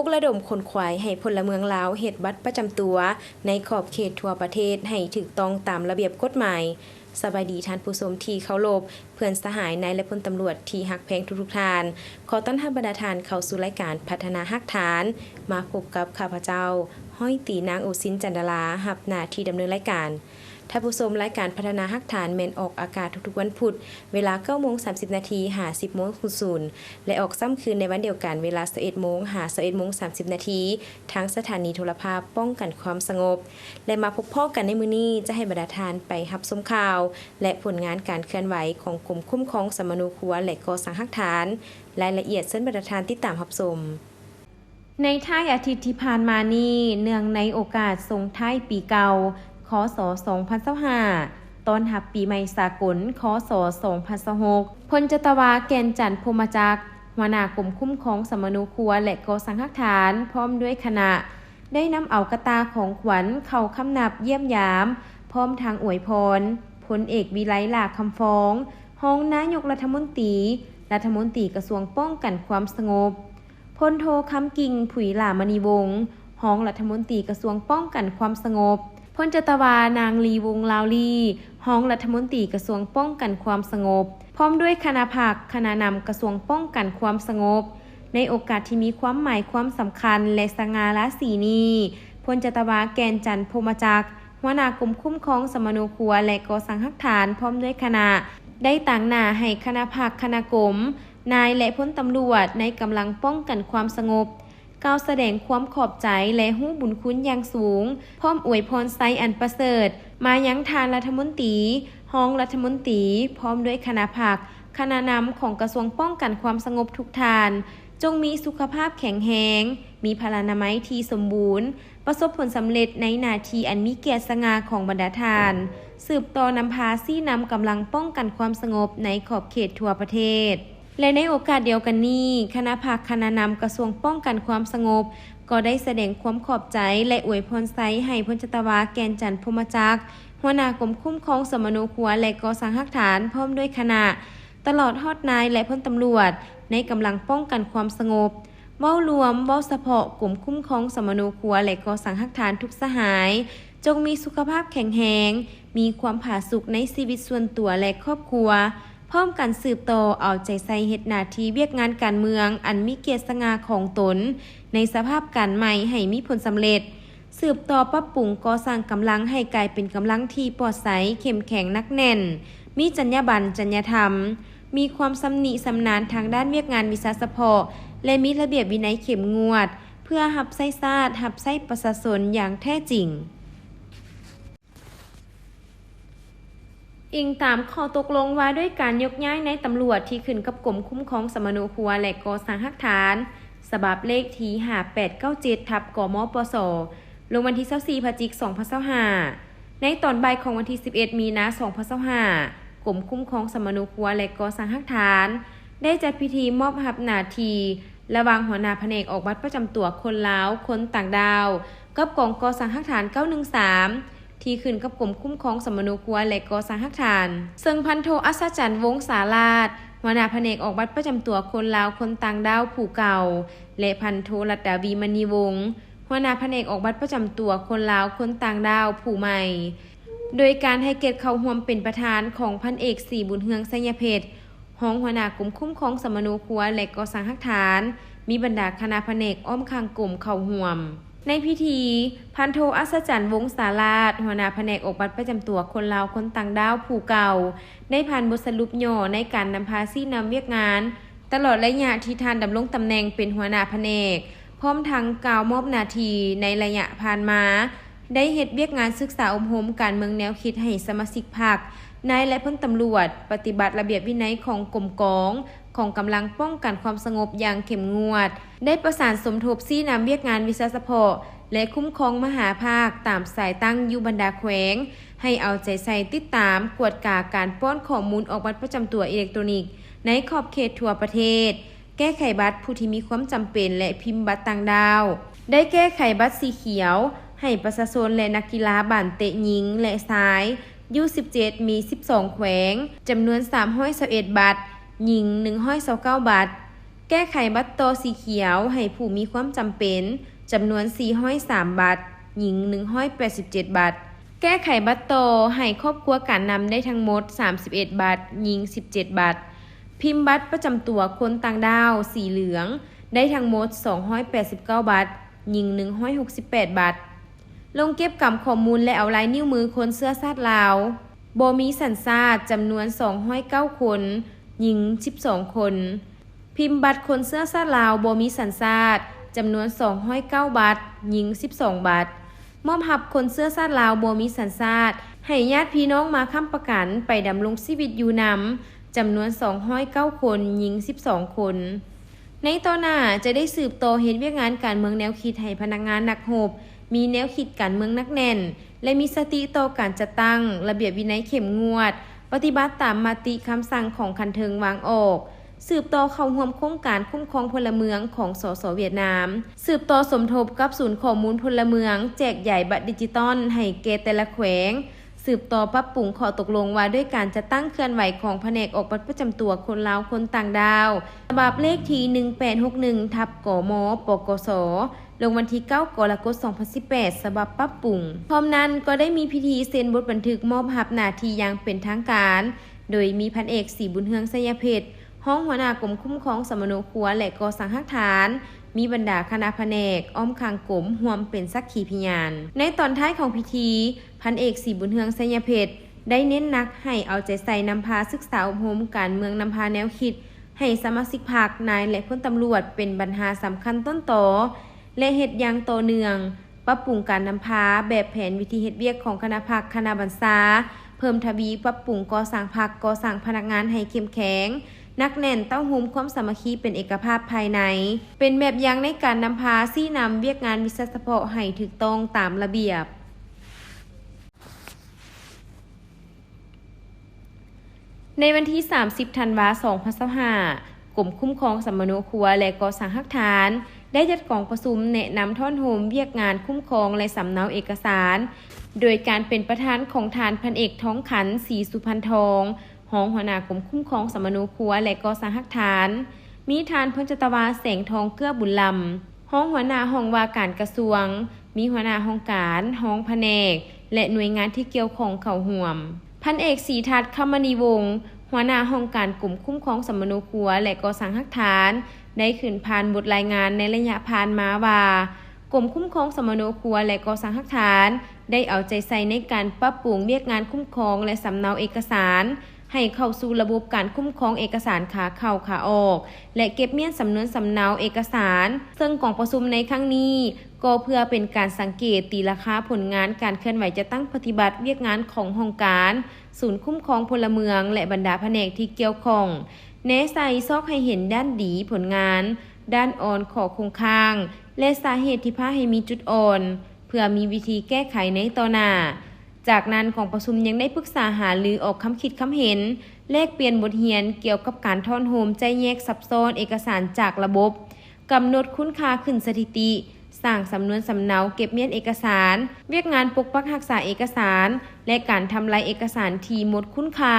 ປຸກລະດົມຂົນຂວາຍໃຫ້ພົນລະເມືອງລາວເຮັດບັດປະຈຳຕົວໃນຂອບເຂດທົ່ວປະເທດໃຫ້ຖືກຕ້ອງຕາມລະບຽບກົດໝາຍ. ສະບາຍດີທ່ານຜູ້ຊົມທີ່ເຄົາລົບ, ເພື່ອນສະຫາຍນາຍ ແລະ ພົນຕຳຫຼວດທີ່ຮັກແພງທຸກໆທ່ານ. ຂໍຕ້ອນຮັບບັນດາທ່ານເຂົ້າສູ່ລາຍການພັດທະນາຮາກຖານ. ມາພົບກັບຂ້າພະເຈົ້າ ຮ້ອຍຕີນາງ ໂອຊິນ ຈັນດາລາ, ຮັບໜ້າທີ່ດຳເນີນລາຍການ. ທ່ານຜູ້ຊົມ, ລາຍການພັດທະນາຮາກຖານແມ່ນອອກອາກາດທຸກໆວັນພຸດ ເວລາເກົ້າໂມງສາມສິບນາທີຫາສິບໂມງສູນ ແລະ ອອກຊ້ຳຄືນໃນວັນດຽວກັນ ເວລາຊາວເອັດໂມງຫາຊາວເອັດໂມງສາມສິບນາທີ ທາງສະຖານີໂທລະພາບປ້ອງກັນຄວາມສະຫງົບ. ແລະ ມາພົບພໍ້ກັນໃນມື້ນີ້ ຈະໃຫ້ບັນດາທ່ານໄປຮັບຊົມຂ່າວ ແລະ ຜົນງານການເຄື່ອນໄຫວຂອງກົມຄຸ້ມຄອງສຳມະໂນຄົວ ແລະ ກໍ່ສ້າງຮາກຖານ. ລາຍລະອຽດເຊີນບັນດາທ່ານຕິດຕາມຮັບຊົມ. ໃນທ້າຍອາທິດທີ່ຜ່ານມານີ້, ເນື່ອງໃນໂອກາດສົ່ງທ້າຍປີເກົ່າ ຄ.ສ. ສອງພັນຊາວຫ້າ ຕ້ອນຮັບປີໃໝ່ສາກົນ ຄ.ສ. ສອງພັນຊາວຫົກ ພົນຈັດຕະວາ ແກ່ນຈັນ ພົມມະຈັກ ຫົວໜ້າກົມຄຸ້ມຄອງສຳມະໂນຄົວ ແລະ ກໍ່ສ້າງຮາກຖານ ພ້ອມດ້ວຍຄະນະ ໄດ້ນຳເອົາກະຕ່າຂອງຂວັນເຂົ້າຄຳນັບຢ້ຽມຢາມ ພ້ອມທັງອວຍພອນ ພົນເອກ ວິໄລ ຫຼ້າຄຳຟອງ ຮອງນາຍົກລັດຖະມົນຕີ, ລັດຖະມົນຕີກະຊວງປ້ອງກັນຄວາມສະຫງົບ, ພົນໂທ ຄຳກິ່ງ ຜຸຍຫຼ້າມະນີວົງ ຮອງລັດຖະມົນຕີກະຊວງປ້ອງກັນຄວາມສະຫງົບ, ພົນຈັດຕະວາ ນາງ ລີ ວົງລາວລີ ຮອງລັດຖະມົນຕີກະຊວງປ້ອງກັນຄວາມສະຫງົບ ພ້ອມດ້ວຍຄະນະພັກ, ຄະນະນຳກະຊວງປ້ອງກັນຄວາມສະຫງົບ. ໃນໂອກາດທີ່ມີຄວາມໝາຍຄວາມສຳຄັນ ແລະ ສະຫງ່າລາສີນີ້, ພົນຈັດຕະວາ ແກ່ນຈັນ ພົມມະຈັກ ຫົວໜ້າກົມຄຸ້ມຄອງສຳມະໂນຄົວ ແລະ ກໍ່ສ້າງຮາກຖານ ພ້ອມດ້ວຍຄະນະ ໄດ້ຕາງໜ້າໃຫ້ຄະນະພັກ, ຄະນະກົມ, ນາຍ ແລະ ພົນຕຳຫຼວດໃນກຳລັງປ້ອງກັນຄວາມສະຫງົບ ກ່າວສະແດງຄວາມຂອບໃຈ ແລະ ຮູ້ບຸນຄຸນຢ່າງສູງ, ພ້ອມອວຍພອນໄຊອັນປະເສີດມາຍັງທ່ານລັດຖະມົນຕີ, ຮອງລັດຖະມົນຕີ, ພ້ອມດ້ວຍຄະນະພັກ, ຄະນະນຳຂອງກະຊວງປ້ອງກັນຄວາມສະຫງົບທຸກທ່ານ, ຈົ່ງມີສຸຂະພາບແຂງແຮງ, ມີພະລານາໄມທີ່ສົມບູນ, ປະສົບຜົນສຳເລັດໃນໜ້າທີ່ອັນມີກຽດສະຫງ່າຂອງບັນດາທ່ານ, ສືບຕໍ່ນຳພາຊີ້ນຳກຳລັງປ້ອງກັນຄວາມສະຫງົບໃນຂອບເຂດທົ່ວປະເທດ. ແລະ ໃນໂອກາດດຽວກັນນີ້, ຄະນະພັກ, ຄະນະນຳກະຊວງປ້ອງກັນຄວາມສະຫງົບ ກໍໄດ້ສະແດງຄວາມຂອບໃຈ ແລະ ອວຍພອນໄຊໃຫ້ພົນຈັດຕະວາ ແກ່ນຈັນ ພົມມະຈັກ ຫົວໜ້າກົມຄຸ້ມຄອງສຳມະໂນຄົວ ແລະ ກໍ່ສ້າງຮາກຖານ ພ້ອມດ້ວຍຄະນະ, ຕະຫຼອດຮອດນາຍ ແລະ ພົນຕຳຫຼວດໃນກຳລັງປ້ອງກັນຄວາມສະຫງົບ. ເວົ້າລວມ, ເວົ້າສະເພາະກົມຄຸ້ມຄອງສຳມະໂນຄົວ ແລະ ກໍ່ສ້າງຮາກຖານທຸກສະຫາຍ, ຈົ່ງມີສຸຂະພາບແຂງແຮງ, ມີຄວາມຜາສຸກໃນຊີວິດສ່ວນຕົວ ແລະ ຄອບຄົວ, ພ້ອມກັນສືບຕໍ່ເອົາໃຈໃສ່ເຮັດໜ້າທີ່ວຽກງານການເມືອງອັນມີກຽດສະຫງ່າຂອງຕົນໃນສະພາບການໃໝ່ໃຫ້ມີຜົນສຳເລັດ, ສືບຕໍ່ປັບປຸງກໍ່ສ້າງກຳລັງໃຫ້ກາຍເປັນກຳລັງທີ່ປອດໃສ, ເຂັ້ມແຂງ, ໜັກແໜ້ນ, ມີຈັນຍາບັນ, ຈັນຍາທຳ, ມີຄວາມຊຳນິຊຳນານທາງດ້ານວຽກງານວິຊາສະເພາະ ແລະ ມີລະບຽບວິໄນເຂັ້ມງວດ ເພື່ອຮັບໃຊ້ຊາດ, ຮັບໃຊ້ປະຊາຊົນຢ່າງແທ້ຈິງ. ອີງຕາມຂໍ້ຕົກລົງວ່າດ້ວຍການຍົກຍ້າຍນາຍຕຳຫຼວດທີ່ຂຶ້ນກັບກົມຄຸ້ມຄອງສຳມະໂນຄົວ ແລະ ກໍ່ສ້າງຮາກຖານ ສະບັບເລກທີຫ້າແປດເກົ້າເຈັດ ທັບ ກມປສ ລົງວັນທີຊາວສີ່ ພະຈິກ ສອງພັນຊາວຫ້າ ໃນຕອນບ່າຍຂອງວັນທີສິບເອັດ ມີນາ ສອງພັນຊາວຫ້າ ກົມຄຸ້ມຄອງສຳມະໂນຄົວ ແລະ ກໍ່ສ້າງຮາກຖານ ໄດ້ຈັດພິທີມອບຮັບໜ້າທີ່ ລະຫວ່າງຫົວໜ້າພະແນກອອກບັດປະຈຳຕົວຄົນລາວຄົນຕ່າງດ້າວ ກັບກອງກໍ່ສ້າງຮາກຖານ ເກົ້າໜຶ່ງສາມ ທີ່ຂຶ້ນກັບກົມຄຸ້ມຄອງສຳມະໂນຄົວ ແລະ ກໍ່ສ້າງຮາກຖານ, ເຊິ່ງພັນໂທ ອັດສະຈັນ ວົງສາລາດ ຫົວໜ້າພະແນກອອກບັດປະຈຳຕົວຄົນລາວຄົນຕ່າງດ້າວຜູ້ເກົ່າ ແລະ ພັນໂທ ລັດດາວີ ມະນີວົງ ຫົວໜ້າພະແນກອອກບັດປະຈຳຕົວຄົນລາວຄົນຕ່າງດ້າວຜູ້ໃໝ່, ໂດຍການໃຫ້ກຽດເຂົ້າຮ່ວມເປັນປະທານຂອງພັນເອກ ສີບຸນເຮືອງ ໄຊຍະເພັດ ຮອງຫົວໜ້າກົມຄຸ້ມຄອງສຳມະໂນຄົວ ແລະ ກໍ່ສ້າງຮາກຖານ, ມີບັນດາຄະນະພະແນກອ້ອມຂ້າງກົມເຂົ້າຮ່ວມ. ໃນພິທີ, ພັນໂທ ອັດສະຈັນ ວົງສາລາດ ຫົວໜ້າພະແນກອອກບັດປະຈຳຕົວຄົນລາວຄົນຕ່າງດ້າວຜູ້ເກົ່າ ໄດ້ຜ່ານບົດສະຫຼຸບຫຍໍ້ໃນການນຳພາຊີ້ນຳວຽກງານ ຕະຫຼອດໄລຍະທີ່ທ່ານດຳລົງຕຳແໜ່ງເປັນຫົວໜ້າພະແນກ, ພ້ອມທັງກ່າວມອບໜ້າທີ່ໃນໄລຍະຜ່ານມາ ໄດ້ເຮັດວຽກງານສຶກສາອົບຮົມການເມືອງແນວຄິດໃຫ້ສະມາຊິກພັກ, ນາຍ ແລະ ພົນຕຳຫຼວດ, ປະຕິບັດລະບຽບວິໄນຂອງກົມກອງ, ຂອງກຳລັງປ້ອງກັນຄວາມສະຫງົບຢ່າງເຂັ້ມງວດ, ໄດ້ປະສານສົມທົບຊີ້ນຳວຽກງານວິຊາສະເພາະ ແລະ ຄຸ້ມຄອງມະຫາພາກຕາມສາຍຕັ້ງຢູ່ບັນດາແຂວງ, ໃຫ້ເອົາໃຈໃສ່ຕິດຕາມ, ກວດກາການປ້ອນຂໍ້ມູນອອກບັດປະຈຳຕົວອີເລັກໂຕນິກໃນຂອບເຂດທົ່ວປະເທດ, ແກ້ໄຂບັດຜູ້ທີ່ມີຄວາມຈຳເປັນ ແລະ ພິມບັດຕ່າງດ້າວ, ໄດ້ແກ້ໄຂບັດສີຂຽວໃຫ້ປະຊາຊົນ ແລະ ນັກກິລາບານເຕະຍິງ ແລະ ຊາຍ ຢູສິບເຈັດ ມີສິບສອງແຂວງ, ຈຳນວນສາມຮ້ອຍຊາວເອັດບັດ, ຍິງໜຶ່ງຮ້ອຍຊາວເກົ້າບັດ. ແກ້ໄຂບັດຕໍ່ສີຂຽວໃຫ້ຜູ້ມີຄວາມຈຳເປັນ ຈຳນວນສີ່ຮ້ອຍສາມບັດ, ຍິງໜຶ່ງຮ້ອຍແປດສິບເຈັດບັດ. ແກ້ໄຂບັດຕໍ່ໃຫ້ຄອບຄົວການນຳໄດ້ທັງໝົດສາມສິບເອັດບັດ, ຍິງສິບເຈັດບັດ. ພິມບັດປະຈຳຕົວຄົນຕ່າງດ້າວສີເຫຼືອງໄດ້ທັງໝົດສອງຮ້ອຍແປດສິບເກົ້າບັດ, ຍິງໜຶ່ງຮ້ອຍຫົກສິບແປດບັດ. ລົງເກັບກຳຂໍ້ມູນ ແລະ ເອົາລາຍນິ້ວມືຄົນເຊື້ອຊາດລາວບໍ່ມີສັນຊາດ ຈຳນວນສອງຮ້ອຍເກົ້າຄົນ, ຍິງສິບສອງຄົນ. ພິມບັດຄົນເຊື້ອຊາດລາວບໍ່ມີສັນຊາດ ຈຳນວນສອງຮ້ອຍເກົ້າບັດ, ຍິງສິບສອງບັດ. ມອບຮັບຄົນເຊື້ອຊາດລາວບໍ່ມີສັນຊາດ ໃຫ້ຍາດພີ່ນ້ອງມາຄ້ຳປະກັນໄປດຳລົງຊີວິດຢູ່ນຳ ຈຳນວນສອງຮ້ອຍເກົ້າຄົນ, ຍິງສິບສອງຄົນ. ໃນຕໍ່ໜ້າຈະໄດ້ສືບຕໍ່ເຮັດວຽກງານການເມືອງແນວຄິດໃຫ້ພະນັກງານນັກຮົບມີແນວຄິດການເມືອງໜັກແໜ້ນ ແລະ ມີສະຕິຕໍ່ການຈັດຕັ້ງ, ລະບຽບວິໄນເຂັ້ມງວດ, ປະຕິບັດຕາມມະຕິຄຳສັ່ງຂອງຂັ້ນເທິງວາງອອກ, ສືບຕໍ່ເຂົ້າຮ່ວມໂຄງການຄຸ້ມຄອງພົນລະເມືອງຂອງ ສສ ຫວຽດນາມ, ສືບຕໍ່ສົມທົບກັບສູນຂໍ້ມູນພົນລະເມືອງ, ແຈກຢາຍບັດດິຈິຕອນໃຫ້ແກ່ແຕ່ລະແຂວງ, ສືບຕໍ່ປັບປຸງຂໍ້ຕົກລົງວ່າດ້ວຍການຈັດຕັ້ງເຄື່ອນໄຫວຂອງພະແນກອອກບັດປະຈຳຕົວຄົນລາວຄົນຕ່າງດ້າວ ສະບັບເລກທີໜຶ່ງແປດຫົກໜຶ່ງ ທັບ ກມ ປກສ ລົງວັນທີເກົ້າ ກໍລະກົດ ສອງພັນສິບແປດ ສະບັບປັບປຸງ. ພ້ອມນັ້ນກໍໄດ້ມີພິທີເຊັນບົດບັນທຶກມອບຮັບໜ້າທີ່ຢ່າງເປັນທາງການ ໂດຍມີພັນເອກ ສີບຸນເຮືອງ ໄຊຍະເພັດ ຮອງຫົວໜ້າກົມຄຸ້ມຄອງສຳມະໂນຄົວ ແລະ ກໍ່ສ້າງຮາກຖານ, ມີບັນດາຄະນະພະແນກ, ອ້ອມຂ້າງກົມ ຮ່ວມເປັນສັກຂີພະຍານ. ໃນຕອນທ້າຍຂອງພິທີ, ພັນເອກ ສີບຸນເຮືອງ ໄຊຍະເພັດ ໄດ້ເນັ້ນໜັກໃຫ້ເອົາໃຈໃສ່ນຳພາສຶກສາອົບຮົມການເມືອງ, ນຳພາແນວຄິດໃຫ້ສະມາຊິກພັກ, ນາຍ ແລະ ພົນຕຳຫຼວດ ເປັນບັນຫາສຳຄັນຕົ້ນຕໍ ແລະ ເຮັດຢ່າງຕໍ່ເນື່ອງ, ປັບປຸງການນຳພາ, ແບບແຜນວິທີເຮັດວຽກຂອງຄະນະພັກ, ຄະນະບັນຊາ, ເພີ່ມທະວີປັບປຸງກໍ່ສ້າງພັກ, ກໍ່ສ້າງພະນັກງານໃຫ້ເຂັ້ມແຂງ, ໜັກແໜ້ນ, ເຕົ້າໂຮມຄວາມສາມັກຄີເປັນເອກະພາບພາຍໃນ, ເປັນແບບຢ່າງໃນການນຳພາຊີ້ນຳວຽກງານວິຊາສະເພາະໃຫ້ຖືກຕ້ອງຕາມລະບຽບ. ໃນວັນທີສາມສິບ ທັນວາ ສອງພັນຊາວຫ້າ, ກົມຄຸ້ມຄອງສຳມະໂນຄົວ ແລະ ກໍ່ສ້າງຮາກຖານ ໄດ້ຈັດກອງປະຊຸມແນະນຳທ້ອນໂຮມວຽກງານຄຸ້ມຄອງ ແລະ ສຳເນົາເອກະສານ ໂດຍການເປັນປະທານຂອງທ່ານ ພັນເອກ ທອງຂັນ ສີສຸພັນທອງ ຮອງຫົວໜ້າກົມຄຸ້ມຄອງສຳມະໂນຄົວ ແລະ ກໍ່ສ້າງຮາກຖານ, ມີທ່ານ ພົນຈັດຕະວາ ແສງທອງ ເກື້ອບຸນລຳ ຮອງຫົວໜ້າຫ້ອງວ່າການກະຊວງ, ມີຫົວໜ້າຫ້ອງການ, ຮອງພະແນກ ແລະ ໜ່ວຍງານທີ່ກ່ຽວຂ້ອງເຂົ້າຮ່ວມ. ພັນເອກ ສີທັດ ຄຳມະນີວົງ ຫົວໜ້າຫ້ອງການກົມຄຸ້ມຄອງສຳມະໂນຄົວ ແລະ ກໍ່ສ້າງຮາກຖານ ໄດ້ຂຶ້ນຜ່ານບົດລາຍງານໃນໄລຍະຜ່ານມາວ່າ ກົມຄຸ້ມຄອງສຳມະໂນຄົວ ແລະ ກໍ່ສ້າງຮາກຖານ ໄດ້ເອົາໃຈໃສ່ໃນການປັບປຸງວຽກງານຄຸ້ມຄອງ ແລະ ສຳເນົາເອກະສານ ໃຫ້ເຂົ້າສູ່ລະບົບການຄຸ້ມຄອງເອກະສານຂາເຂົ້າຂາອອກ ແລະ ເກັບມ້ຽນສຳນວນສຳເນົາເອກະສານ, ເຊິ່ງກອງປະຊຸມໃນຄັ້ງນີ້ ກໍເພື່ອເປັນການສັງເກດຕີລາຄາຜົນງານການເຄື່ອນໄຫວຈັດຕັ້ງປະຕິບັດວຽກງານຂອງຫ້ອງການ, ສູນຄຸ້ມຄອງພົນລະເມືອງ ແລະ ບັນດາພະແນກທີ່ກ່ຽວຂ້ອງ, ແນໃສ່ຊອກໃຫ້ເຫັນດ້ານດີ, ຜົນງານ, ດ້ານອ່ອນ, ຂໍ້ຄົງຄ້າງ ແລະ ສາເຫດທີ່ພາໃຫ້ມີຈຸດອ່ອນ, ເພື່ອມີວິທີແກ້ໄຂໃນຕໍ່ໜ້າ. ຈາກນັ້ນ ກອງປະຊຸມຍັງໄດ້ປຶກສາຫາລືອອກຄຳຄິດຄຳເຫັນ, ແລກປ່ຽນບົດຮຽນກ່ຽວກັບການທ້ອນໂຮມໄຈ້ແຍກຊັບຊ້ອນເອກະສານຈາກລະບົບ, ກຳນົດຄຸນຄ່າຂຶ້ນສະຖິຕິ, ສ້າງສຳນວນສຳເນົາເກັບມ້ຽນເອກະສານ, ວຽກງານປົກປັກຮັກສາເອກະສານ ແລະ ການທຳລາຍເອກະສານທີ່ໝົດຄຸນຄ່າ,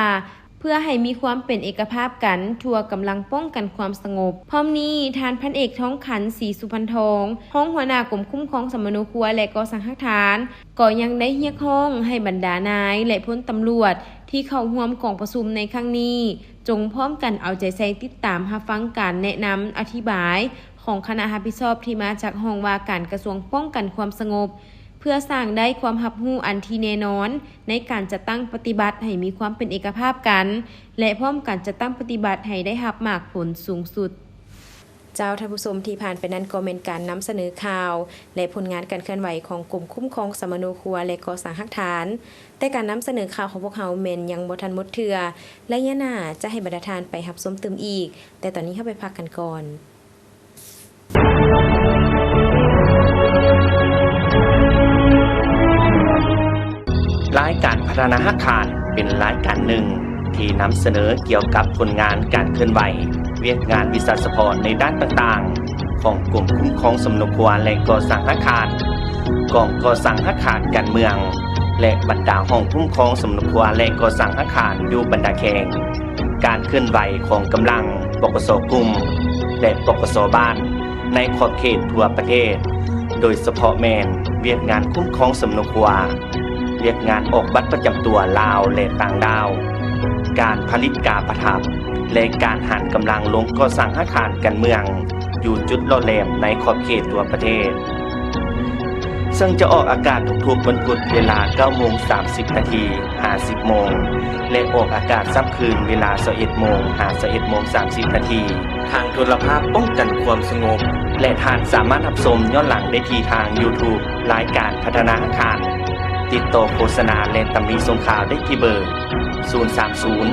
ເພື່ອໃຫ້ມີຄວາມເປັນເອກະພາບກັນທົ່ວກຳລັງປ້ອງກັນຄວາມສະຫງົບ. ພ້ອມນີ້, ທ່ານ ພັນເອກ ທອງຂັນ ສີສຸພັນທອງ ຮອງຫົວໜ້າກົມຄຸ້ມຄອງສຳມະໂນຄົວ ແລະ ກໍ່ສ້າງຮາກຖານ ກໍຍັງໄດ້ຮຽກຮ້ອງໃຫ້ບັນດານາຍ ແລະ ພົນຕຳຫຼວດທີ່ເຂົ້າຮ່ວມກອງປະຊຸມໃນຄັ້ງນີ້ ຈົ່ງພ້ອມກັນເອົາໃຈໃສ່ຕິດຕາມຮັບຟັງການແນະນຳອະທິບາຍຂອງຄະນະຮັບຜິດຊອບທີ່ມາຈາກຫ້ອງວ່າການກະຊວງປ້ອງກັນຄວາມສະຫງົບ, ເພື່ອສ້າງໄດ້ຄວາມຮັບຮູ້ອັນທີ່ແນ່ນອນໃນການຈັດຕັ້ງປະຕິບັດໃຫ້ມີຄວາມເປັນເອກະພາບກັນ ແລະ ພ້ອມກັນຈັດຕັ້ງປະຕິບັດໃຫ້ໄດ້ຮັບໝາກຜົນສູງສຸດ. ເຈົ້າ ທ່ານຜູ້ຊົມ, ທີ່ຜ່ານໄປນັ້ນກໍແມ່ນການນຳສະເໜີຂ່າວ ແລະ ຜົນງານການເຄື່ອນໄຫວຂອງກົມຄຸ້ມຄອງສຳມະໂນຄົວ ແລະ ກໍ່ສ້າງຮາກຖານ. ແຕ່ການນຳສະເໜີຂ່າວຂອງພວກເຮົາແມ່ນຍັງບໍ່ທັນໝົດເທື່ອ. ໄລຍະໜ້າຈະໃຫ້ບັນດາທ່ານໄປຮັບຊົມຕື່ມອີກ, ແຕ່ຕອນນີ້ເຮົາໄປພັກກັນກ່ອນ. ລາຍການພັດທະນາຮາກຖານເປັນລາຍການໜຶ່ງທີ່ນຳສະເໜີກ່ຽວກັບຜົນງານການເຄື່ອນໄຫວ, ວຽກງານວິຊາສະເພາະໃນດ້ານຕ່າງໆ ຂອງກົມຄຸ້ມຄອງສຳມະໂນຄົວ ແລະ ກໍ່ສ້າງຮາກຖານ, ກອງກໍ່ສ້າງຮາກຖານການເມືອງ ແລະ ບັນດາຫ້ອງຄຸ້ມຄອງສຳມະໂນຄົວ ແລະ ກໍ່ສ້າງຮາກຖານຢູ່ບັນດາແຂວງ. ການເຄື່ອນໄຫວຂອງກຳລັງ ປກສ ກຸ່ມ, ແລະ ປກສ ບ້ານ ໃນຂອບເຂດທົ່ວປະເທດ, ໂດຍສະເພາະແມ່ນວຽກງານຄຸ້ມຄອງສຳມະໂນຄົວ, ວຽກງານອອກບັດປະຈຳຕົວລາວ ແລະ ຕ່າງດ້າວ, ການຜະລິດກາປະທັບ ແລະ ການຫັນກຳລັງລົງກໍ່ສ້າງຮາກຖານການເມືອງ ຢູ່ຈຸດຫຼໍ່ແຫຼມໃນຂອບເຂດທົ່ວປະເທດ, ເຊິ່ງຈະອອກອາກາດທຸກໆວັນພຸດເວລາເກົ້າໂມງສາມສິບນາທີຫາສິບໂມງ ແລະ ອອກອາກາດຊ້ຳຄືນເວລາຊາວເອັດໂມງຫາຊາວເອັດໂມງສາມສິບນາທີ ທາງໂທລະພາບປ້ອງກັນຄວາມສະຫງົບ ແລະ ທ່ານສາມາດຮັບຊົມຍ້ອນຫຼັງໄດ້ທີ່ທາງ YouTube ລາຍການພັດທະນາອາຄານ. ຕິດຕໍ່ໂຄສະນາ ແລະ ຕຳໜິສົ່ງຂ່າວໄດ້ທີ່ເບີ ສູນສາມສູນ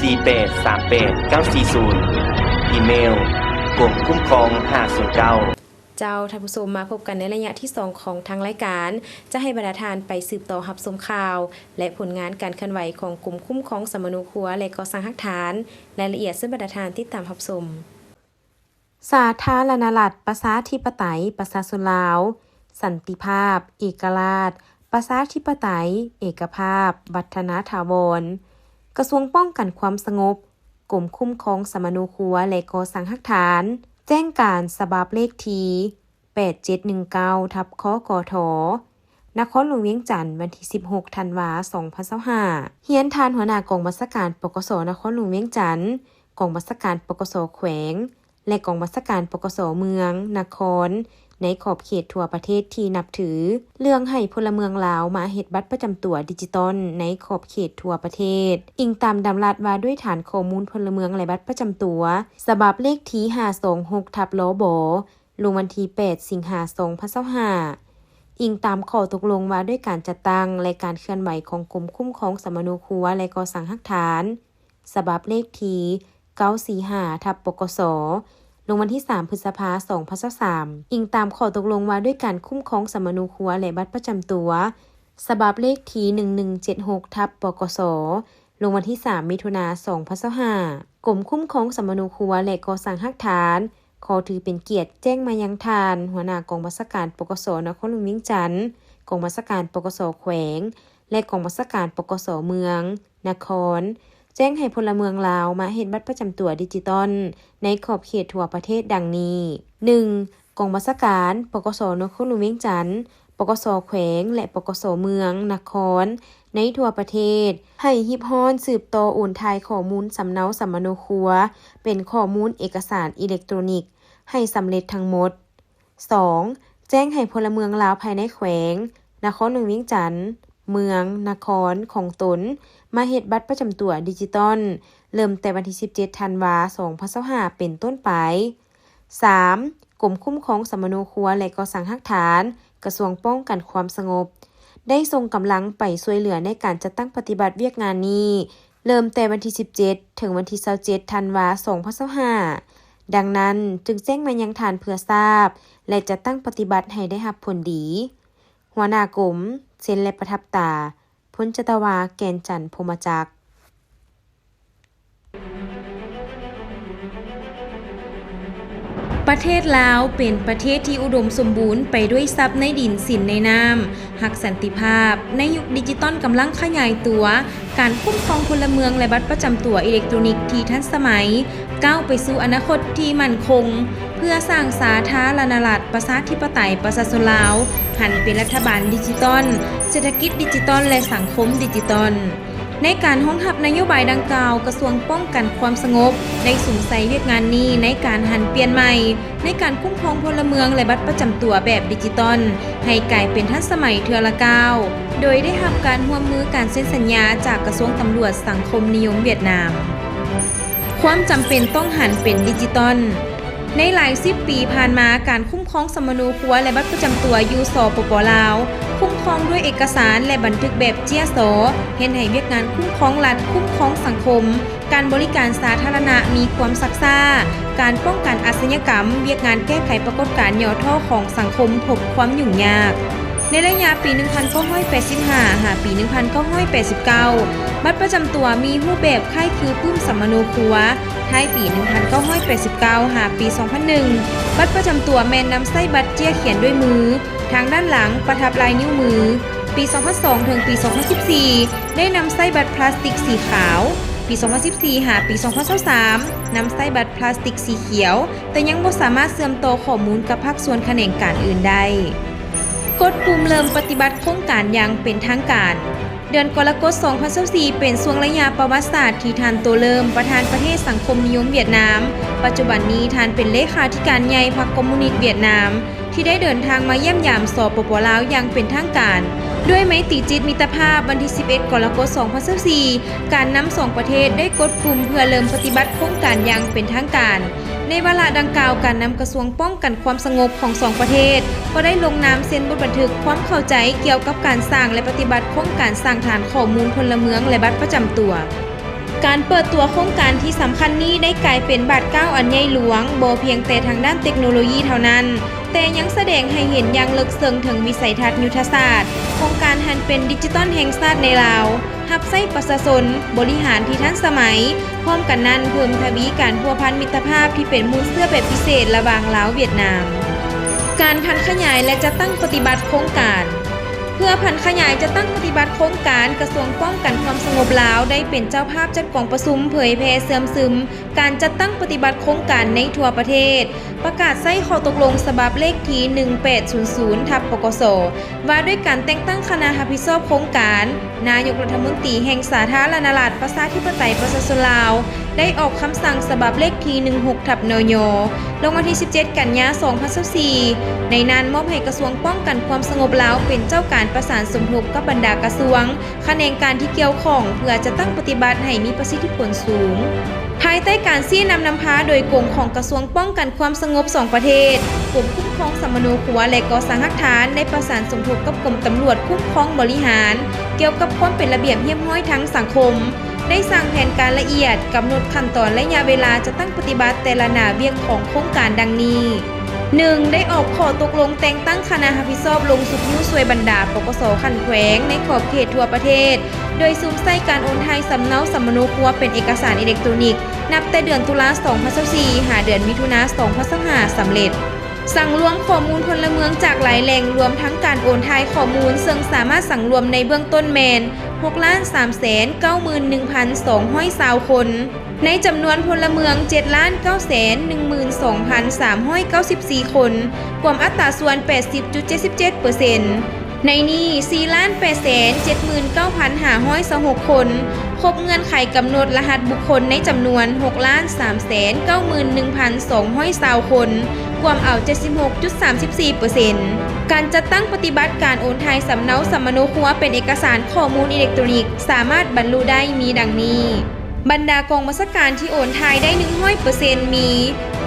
ສີ່ແປດສາມແປດເກົ້າສີ່ສູນ, ອີເມວ ກົມຄຸ້ມຄອງຫ້າສູນເກົ້າ. ເຈົ້າ, ທ່ານຜູ້ຊົມ, ມາພົບກັນໃນໄລຍະທີສອງຂອງທາງລາຍການ, ຈະໃຫ້ບັນດາທ່ານໄປສືບຕໍ່ຮັບຊົມຂ່າວ ແລະ ຜົນງານການເຄື່ອນໄຫວຂອງກົມຄຸ້ມຄອງສຳມະໂນຄົວ ແລະ ກໍ່ສ້າງຮາກຖານ. ລາຍລະອຽດເຊີນບັນດາທ່ານຕິດຕາມຮັບຊົມ. ສາທາລະນະລັດ ປະຊາທິປະໄຕ ປະຊາຊົນລາວ, ສັນຕິພາບ, ເອກະລາດ, ປະຊາທິປະໄຕ, ເອກະພາບ, ວັດທະນາຖາວອນ, ກະຊວງປ້ອງກັນຄວາມສະຫງົບ, ກົມຄຸ້ມຄອງສຳມະໂນຄົວ ແລະ ກໍ່ສ້າງຮາກຖານ, ແຈ້ງການສະບັບເລກທີ ແປດເຈັດໜຶ່ງເກົ້າ ທັບ ຄກທ ນະຄອນຫຼວງວຽງຈັນ, ວັນທີສິບຫົກ ທັນວາ ສອງພັນຊາວຫ້າ. ຮຽນທ່ານຫົວໜ້າກອງບັນຊາການ ປກສ ນະຄອນຫຼວງວຽງຈັນ, ກອງບັນຊາການ ປກສ ແຂວງ ແລະ ກອງບັນຊາການ ປກສ ເມືອງ, ນະຄອນ ໃນຂອບເຂດທົ່ວປະເທດທີ່ນັບຖື, ເລື່ອງໃຫ້ພົນລະເມືອງລາວມາເຮັດບັດປະຈຳຕົວດິຈິຕອນໃນຂອບເຂດທົ່ວປະເທດ, ອີງຕາມດຳລັດວ່າດ້ວຍຖານຂໍ້ມູນພົນລະເມືອງ ແລະ ບັດປະຈຳຕົວ ສະບັບເລກທີ ຫ້າສອງຫົກ ທັບ ລບ ລົງວັນທີ ແປດ ສິງຫາ ສອງພັນຊາວຫ້າ, ອີງຕາມຂໍ້ຕົກລົງວ່າດ້ວຍການຈັດຕັ້ງ ແລະ ການເຄື່ອນໄຫວຂອງກົມຄຸ້ມຄອງສຳມະໂນຄົວ ແລະ ກໍ່ສ້າງຮາກຖານ ສະບັບເລກທີ ເກົ້າສີ່ຫ້າ ທັບ ປກສ ລົງວັນທີ ສາມ ພຶດສະພາ ສອງພັນຊາວສາມ, ອີງຕາມຂໍ້ຕົກລົງວ່າດ້ວຍການຄຸ້ມຄອງສຳມະໂນຄົວ ແລະ ບັດປະຈຳຕົວ ສະບັບເລກທີ ໜຶ່ງໜຶ່ງເຈັດຫົກ ທັບ ປກສ ລົງວັນທີ ສາມ ມິຖຸນາ ສອງພັນຊາວຫ້າ. ກົມຄຸ້ມຄອງສຳມະໂນຄົວ ແລະ ກໍ່ສ້າງຮາກຖານ ຂໍຖືເປັນກຽດແຈ້ງມາຍັງທ່ານ ຫົວໜ້າກອງບັນຊາການ ປກສ ນະຄອນຫຼວງວຽງຈັນ, ກອງບັນຊາການ ປກສ ແຂວງ ແລະ ກອງບັນຊາການ ປກສ ເມືອງ, ນະຄອນ ແຈ້ງໃຫ້ພົນລະເມືອງລາວມາເຮັດບັດປະຈຳຕົວດິຈິຕອນໃນຂອບເຂດທົ່ວປະເທດດັ່ງນີ້: ໜຶ່ງ. ກອງບັນຊາການ ປກສ ນະຄອນຫຼວງວຽງຈັນ, ປກສ ແຂວງ ແລະ ປກສ ເມືອງ, ນະຄອນ ໃນທົ່ວປະເທດ ໃຫ້ຮີບຮ້ອນສືບຕໍ່ໂອນຖ່າຍຂໍ້ມູນສຳເນົາສຳມະໂນຄົວ ເປັນຂໍ້ມູນເອກະສານອີເລັກໂຕຣນິກ ໃຫ້ສຳເລັດທັງໝົດ. ສອງ. ແຈ້ງໃຫ້ພົນລະເມືອງລາວພາຍໃນແຂວງ, ນະຄອນຫຼວງວຽງຈັນ, ເມືອງ, ນະຄອນ ຂອງຕົນ ມາເຮັດບັດປະຈຳຕົວດິຈິຕອນ ເລີ່ມແຕ່ວັນທີ ສິບເຈັດ ທັນວາ ສອງພັນຊາວຫ້າ ເປັນຕົ້ນໄປ. ສາມ. ກົມຄຸ້ມຄອງສຳມະໂນຄົວ ແລະ ກໍ່ສ້າງຮາກຖານ ກະຊວງປ້ອງກັນຄວາມສະຫງົບ ໄດ້ສົ່ງກຳລັງໄປຊ່ວຍເຫຼືອໃນການຈັດຕັ້ງປະຕິບັດວຽກງານນີ້ ເລີ່ມແຕ່ວັນທີ ສິບເຈັດ ເຖິງວັນທີ ຊາວເຈັດ ທັນວາ ສອງພັນຊາວຫ້າ. ດັ່ງນັ້ນ, ຈຶ່ງແຈ້ງມາຍັງທ່ານເພື່ອຊາບ ແລະ ຈັດຕັ້ງປະຕິບັດໃຫ້ໄດ້ຮັບຜົນດີ. ຫົວໜ້າກົມ ເຊັນ ແລະ ປະທັບຕາ ພົນຈັດຕະວາ ແກ່ນຈັນ ພົມມະຈັກ. ປະເທດລາວເປັນປະເທດທີ່ອຸດົມສົມບູນໄປດ້ວຍຊັບໃນດິນ, ສິນໃນນ້ຳ, ຮັກສັນຕິພາບ. ໃນຍຸກດິຈິຕອນກຳລັງຂະຫຍາຍຕົວ, ການຄຸ້ມຄອງພົນລະເມືອງ ແລະ ບັດປະຈຳຕົວອີເລັກໂຕຣນິກທີ່ທັນສະໄໝ ກ້າວໄປສູ່ອະນາຄົດທີ່ໝັ້ນຄົງ ເພື່ອສ້າງສາທາລະນະລັດ ປະຊາທິປະໄຕ ປະຊາຊົນລາວ ຫັນເປັນລັດຖະບານດິຈິຕອນ, ເສດຖະກິດດິຈິຕອນ ແລະ ສັງຄົມດິຈິຕອນ. ໃນການຮອງຮັບນະໂຍບາຍດັ່ງກ່າວ, ກະຊວງປ້ອງກັນຄວາມສະຫງົບ ໄດ້ສຸມໃສ່ວຽກງານນີ້ໃນການຫັນປ່ຽນໃໝ່ ໃນການຄຸ້ມຄອງພົນລະເມືອງ ແລະ ບັດປະຈຳຕົວແບບດິຈິຕອນ ໃຫ້ກາຍເປັນທັນສະໄໝເທື່ອລະກ້າວ, ໂດຍໄດ້ຮັບການຮ່ວມມືການເຊັນສັນຍາຈາກກະຊວງຕຳຫຼວດສັງຄົມນິຍົມຫວຽດນາມ. ຄວາມຈຳເປັນຕ້ອງຫັນເປັນດິຈິຕອນ. ໃນຫຼາຍສິບປີຜ່ານມາ, ການຄຸ້ມຄອງສຳມະໂນຄົວ ແລະ ບັດປະຈຳຕົວຢູ່ ສປປ ລາວ ຄຸ້ມຄອງດ້ວຍເອກະສານ ແລະ ບັນທຶກແບບເຈ້ຍຊໍ, ເຮັດໃຫ້ວຽກງານຄຸ້ມຄອງລັດ, ຄຸ້ມຄອງສັງຄົມ, ການບໍລິການສາທາລະນະມີຄວາມຊັກຊ້າ, ການປ້ອງກັນອາຊະຍາກຳ, ວຽກງານແກ້ໄຂປາກົດການຫຍໍ້ທໍ້ຂອງສັງຄົມພົບຄວາມຫຍຸ້ງຍາກ. ໃນໄລຍະປີໜຶ່ງພັນເກົ້າຮ້ອຍແປດສິບຫ້າ ຫາປີໜຶ່ງພັນເກົ້າຮ້ອຍແປດສິບເກົ້າ ບັດປະຈຳຕົວມີຮູບແບບຄ້າຍຄືປຶ້ມສຳມະໂນຄົວ. ທ້າຍປີໜຶ່ງພັນເກົ້າຮ້ອຍແປດສິບເກົ້າ ຫາປີສອງພັນໜຶ່ງ ບັດປະຈຳຕົວແມ່ນນຳໃຊ້ບັດເຈ້ຍຂຽນດ້ວຍມື, ທາງດ້ານຫຼັງປະທັບລາຍນິ້ວມື. ປີສອງພັນສອງ ເຖິງປີສອງພັນສິບສີ່ ໄດ້ນຳໃຊ້ບັດພລາສຕິກສີຂາວ. ປີສອງພັນສິບສີ່ ຫາປີສອງພັນຊາວສາມ ນຳໃຊ້ບັດພລາສຕິກສີຂຽວ, ແຕ່ຍັງບໍ່ສາມາດເຊື່ອມຕໍ່ຂໍ້ມູນກັບພາກສ່ວນຂະແໜງການອື່ນໄດ້. ກົດປຸ່ມເລີ່ມປະຕິບັດໂຄງການຢ່າງເປັນທາງການ. ເດືອນກໍລະກົດ ສອງພັນຊາວສີ່ ເປັນຊ່ວງໄລຍະປະຫວັດສາດທີ່ທ່ານ ໂຕເລີມ ປະທານປະເທດສັງຄົມນິຍົມຫວຽດນາມ, ປັດຈຸບັນນີ້ທ່ານເປັນເລຂາທິການໃຫຍ່ພັກຄອມມູນິດຫວຽດນາມ ທີ່ໄດ້ເດີນທາງມາຢ້ຽມຢາມ ສປປ ລາວ ຢ່າງເປັນທາງການ ດ້ວຍໄມຕີຈິດມິດຕະພາບ. ວັນທີສິບເອັດ ກໍລະກົດ ສອງພັນຊາວສີ່ ການນຳສອງປະເທດໄດ້ກົດປຸ່ມເພື່ອເລີ່ມປະຕິບັດໂຄງການຢ່າງເປັນທາງການ. ໃນວາລະດັ່ງກ່າວ, ການນຳກະຊວງປ້ອງກັນຄວາມສະຫງົບຂອງສອງປະເທດ ກໍໄດ້ລົງນາມເຊັນບົດບັນທຶກຄວາມເຂົ້າໃຈກ່ຽວກັບການສ້າງ ແລະ ປະຕິບັດໂຄງການສ້າງຖານຂໍ້ມູນພົນລະເມືອງ ແລະ ບັດປະຈຳຕົວ. ການເປີດຕົວໂຄງການທີ່ສຳຄັນນີ້ໄດ້ກາຍເປັນບາດກ້າວອັນໃຫຍ່ຫຼວງ, ບໍ່ພຽງແຕ່ທາງດ້ານເຕັກໂນໂລຢີເທົ່ານັ້ນ, ແຕ່ຍັງສະແດງໃຫ້ເຫັນຢ່າງເລິກເຊິ່ງເຖິງວິໄສທັດຍຸດທະສາດຂອງການຫັນເປັນດິຈິຕອນແຫ່ງຊາດໃນລາວ, ຮັບໃຊ້ປະຊາຊົນ, ບໍລິຫານທີ່ທັນສະໄໝ. ພ້ອມກັນນັ້ນ, ເພີ່ມທະວີການພົວພັນມິດຕະພາບທີ່ເປັນມູນເຊື້ອແບບພິເສດລະຫວ່າງລາວ-ຫວຽດນາມ. ການຜັນຂະຫຍາຍ ແລະ ຈັດຕັ້ງປະຕິບັດໂຄງການ. ເພື່ອຜັນຂະຫຍາຍຈັດຕັ້ງປະຕິບັດໂຄງການ, ກະຊວງປ້ອງກັນຄວາມສະຫງົບລາວໄດ້ເປັນເຈົ້າພາບຈັດກອງປະຊຸມເຜີຍແຜ່ເຊື່ອມຊຶມການຈັດຕັ້ງປະຕິບັດໂຄງການໃນທົ່ວປະເທດ, ປະກາດໃຊ້ຂໍ້ຕົກລົງສະບັບເລກທີ ໜຶ່ງແປດສູນສູນ ທັບ ປກສ ວ່າດ້ວຍການແຕ່ງຕັ້ງຄະນະຮັບຜິດຊອບໂຄງການ, ນາຍົກລັດຖະມົນຕີແຫ່ງສາທາລະນະລັດ ປະຊາທິປະໄຕ ປະຊາຊົນລາວ ໄດ້ອອກຄຳສັ່ງສະບັບເລກທີ ໜຶ່ງຫົກ ທັບ ນຍ ລົງວັນທີສິບເຈັດ ກັນຍາ ສອງພັນຊາວສີ່ ໃນນັ້ນມອບໃຫ້ກະຊວງປ້ອງກັນຄວາມສະຫງົບລາວເປັນເຈົ້າການປະສານສົມທົບກັບບັນດາກະຊວງ, ຂະແໜງການທີ່ກ່ຽວຂ້ອງ ເພື່ອຈັດຕັ້ງປະຕິບັດໃຫ້ມີປະສິດທິຜົນສູງ. ພາຍໃຕ້ການຊີ້ນຳນຳພາໂດຍກົງຂອງກະຊວງປ້ອງກັນຄວາມສະຫງົບສອງປະເທດ, ກົມຄຸ້ມຄອງສຳມະໂນຄົວ ແລະ ກໍ່ສ້າງຮາກຖານ ໄດ້ປະສານສົມທົບກັບກົມຕຳຫຼວດຄຸ້ມຄອງບໍລິຫານ ກ່ຽວກັບຄວາມເປັນລະບຽບຮຽບຮ້ອຍທາງສັງຄົມ, ໄດ້ສ້າງແຜນການລະອຽດ, ກຳນົດຂັ້ນຕອນໄລຍະເວລາຈັດຕັ້ງປະຕິບັດແຕ່ລະໜ້າວຽກຂອງໂຄງການດັ່ງນີ້. ໜຶ່ງ ໄດ້ອອກຂໍ້ຕົກລົງແຕ່ງຕັ້ງຄະນະຮັບຜິດຊອບລົງຊຸກຍູ້ຊ່ວຍບັນດາ ປກສ ຂັ້ນແຂວງໃນຂອບເຂດທົ່ວປະເທດ, ໂດຍສຸມໃສ່ການໂອນຖ່າຍສຳເນົາສຳມະໂນຄົວເປັນເອກະສານອີເລັກໂຕຣນິກ ນັບແຕ່ເດືອນຕຸລາ ສອງພັນຊາວສີ່ ຫາເດືອນມິຖຸນາ ສອງພັນຊາວຫ້າ ສຳເລັດ. ສັງລວມຂໍ້ມູນພົນລະເມືອງຈາກຫຼາຍແຫຼ່ງ, ລວມທັງການໂອນຖ່າຍຂໍ້ມູນ, ເຊິ່ງສາມາດສັງລວມໃນເບື້ອງຕົ້ນແມ່ນ ຫົກລ້ານສາມແສນເກົ້າໝື່ນໜຶ່ງພັນສອງຮ້ອຍຊາວຄົນ. ໃນຈຳນວນພົນລະເມືອງ ເຈັດລ້ານເກົ້າແສນໜຶ່ງໝື່ນສອງພັນສາມຮ້ອຍເກົ້າສິບສີ່ຄົນ, ກວມອັດຕາສ່ວນ ແປດສິບຈຸດເຈັດສິບເຈັດເປີເຊັນ. ໃນນີ້ ສີ່ລ້ານແປດແສນເຈັດໝື່ນເກົ້າພັນຫ້າຮ້ອຍຊາວຫົກຄົນ ຄົບເງື່ອນໄຂກຳນົດລະຫັດບຸກຄົນໃນຈຳນວນ ຫົກລ້ານສາມແສນເກົ້າໝື່ນໜຶ່ງພັນສອງຮ້ອຍຊາວຄົນ, ກວມເອົາ ເຈັດສິບຫົກຈຸດສາມສິບສີ່ເປີເຊັນ. ການຈັດຕັ້ງປະຕິບັດການໂອນຖ່າຍສຳເນົາສຳມະໂນຄົວເປັນເອກະສານຂໍ້ມູນອີເລັກໂຕຣນິກ ສາມາດບັນລຸໄດ້ມີດັ່ງນີ້. ບັນດາກອງບັນຊາການທີ່ໂອນຖ່າຍໄດ້ ໜຶ່ງຮ້ອຍເປີເຊັນ ມີ